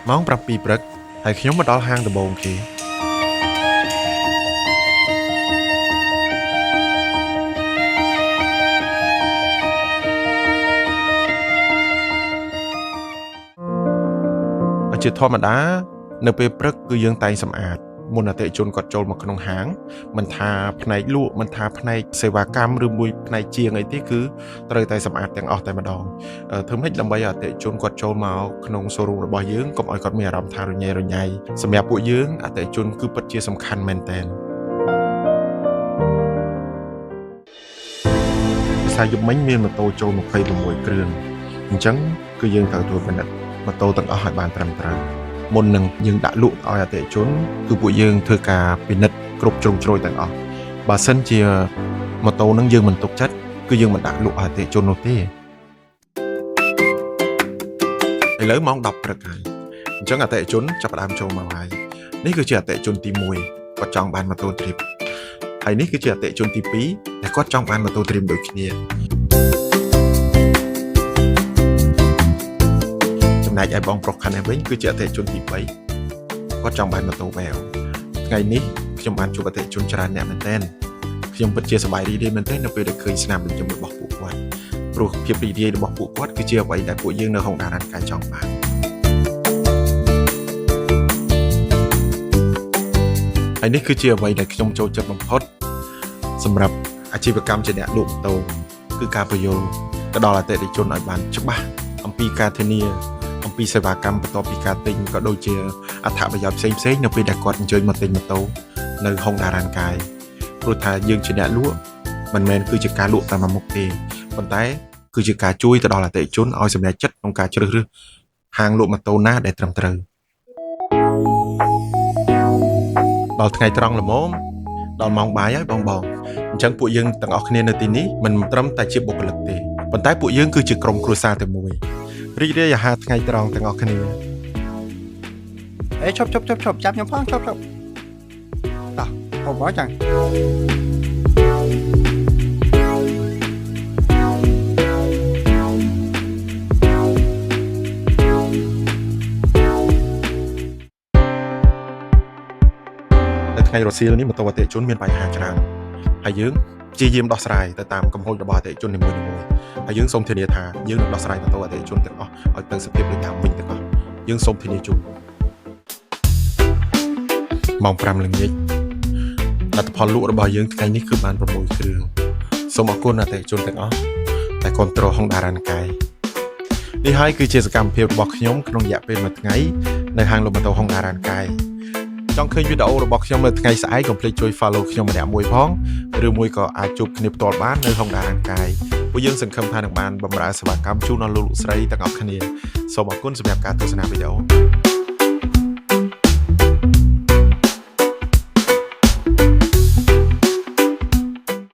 ម៉ោង7ព្រឹកហើយខ្ញុំមកដល់ហាងដំបូងគេ ជាធម្មតានៅពេលព្រឹកគឺយើងតែងសម្អាតមុនអតិថិជនគាត់ចូលមកក្នុងហាងមិនថាផ្នែកលក់មិនថាផ្នែកសេវាកម្មឬមួយផ្នែកជាងអីទេគឺត្រូវតែសម្អាតទាំងអស់តែម្ដងធ្វើម៉េចដើម្បីឲ្យអតិថិជនគាត់ចូលមកក្នុង showroom របស់យើងកុំឲ្យគាត់មានអារម្មណ៍ថារញ៉េរញ៉ៃសម្រាប់ពួកយើងអតិថិជនគឺពិតជាសំខាន់មែនទែនភាសាយប់មិញមានម៉ូតូចូល26គ្រឿងអញ្ចឹងគឺយើងត្រូវត្រួតពិនិត្យម៉ូតូទាំងអស់ឲ្យបានត្រឹមត្រូវមុននឹងយើងដាក់លក់ឲ្យអតិថិជនគឺពួកយើងធ្វើការពិនិត្យគ្រប់ជ្រុងជ្រោយទាំងអស់បើសិនជាម៉ូតូនឹងយើងមិនទុកចិត្តគឺយើងមិនដាក់លក់ឲ្យអតិថិជននោះទេឥឡូវម៉ោង10ព្រឹកហើយអញ្ចឹងអតិថិជនចាប់ផ្ដើមចូលមកហើយនេះគឺជាអតិថិជនទី1គាត់ចង់បានម៉ូតូ Trip ហើយនេះគឺជាអតិថិជនទី2ដែលគាត់ចង់បានម៉ូតូ Trip ដូចគ្នាចំណែកឯបងប្រុសខាងនេះវិញគឺជាអតិថិជនទី3គាត់ចង់បានម៉ូតូបែវថ្ងៃនេះខ្ញុំបានជួបអតិថិជនច្រើនអ្នកមែនទែនខ្ញុំពិតជាសប្បាយរីករាយមែនទែននៅពេលដែលឃើញស្នាមញញឹមរបស់ពួកគាត់ព្រោះភាពរីករាយរបស់ពួកគាត់គឺជាអ្វីដែលពួកយើងនៅ Honda រ៉ាន់កាយចង់បានហើយនេះគឺជាអ្វីដែលខ្ញុំចូលចិត្តបំផុតសម្រាប់អាជីវកម្មជាអ្នកលក់ម៉ូតូគឺការពន្យល់ទៅដល់អតិថិជនឲ្យបានច្បាស់អំពីការធានាអំពីសេវាកម្មបន្ទាប់ពីការទិញក៏ដូចជាអត្ថប្រយោជន៍ផ្សេងៗនៅពេលដែលគាត់អញ្ជើញមកទិញម៉ូតូនៅ Honda រ៉ាន់កាយព្រោះថាយើងជាអ្នកលក់មិនមែនគឺជាការលក់តែមួយមុខទេប៉ុន្តែគឺជាការជួយទៅដល់អតិថិជនឲ្យសម្រេចចិត្តក្នុងការជ្រើសរើសហាងលក់ម៉ូតូណាដែលត្រឹមត្រូវដល់ថ្ងៃត្រង់ល្មមដល់ម៉ោងបាយហើយបងបងអញ្ចឹងពួកយើងទាំងអស់គ្នានៅទីនេះមិនត្រឹមតែជាបុគ្គលិកទេប៉ុន្តែពួកយើងគឺជាក្រុមគ្រួសារតែមួយរីករាយអាហារថ្ងៃត្រង់ទាំងអស់គ្នា អេឈប់ឈប់ឈប់ឈប់ចាប់ខ្ញុំផងឈប់ឈប់តោះហូបមកចឹង នៅថ្ងៃរសៀលនេះម៉ូតូអតិថិជនមានបញ្ហាច្រើនហើយយើងព្យាយាមដោះស្រាយទៅតាមកំហុសរបស់អតិថិជននីមួយៗហើយយើងសូមធានាថាយើងនឹងដោះស្រាយម៉ូតូអតិថិជនទាំងអស់ឲ្យទៅសភាពដូចដើមវិញទាំងអស់យើងសូមធានាជូនម៉ោង5ល្ងាចលទ្ធផលលក់របស់យើងថ្ងៃនេះគឺបាន6គ្រឿងសូមអរគុណអតិថិជនទាំងអស់ដែលគ្រប់គ្រង Honda រ៉ានកាយនេះហើយគឺជាសកម្មភាពរបស់ខ្ញុំក្នុងរយៈពេលមួយថ្ងៃនៅហាងលក់ម៉ូតូ Honda រ៉ានកាយ ចង់ឃើញវីដេអូរបស់ខ្ញុំនៅថ្ងៃស្អែកកុំភ្លេចជួយ follow ខ្ញុំម្នាក់មួយផងឬមួយក៏អាចជួបគ្នាផ្ទាល់បាននៅ Honda រាងកាយពួកយើងសង្ឃឹមថានឹងបានបម្រើសេវាកម្មជូនដល់លោកលោកស្រីទាំងអស់គ្នាសូមអរគុណសម្រាប់ការទស្សនាវីដេអូ។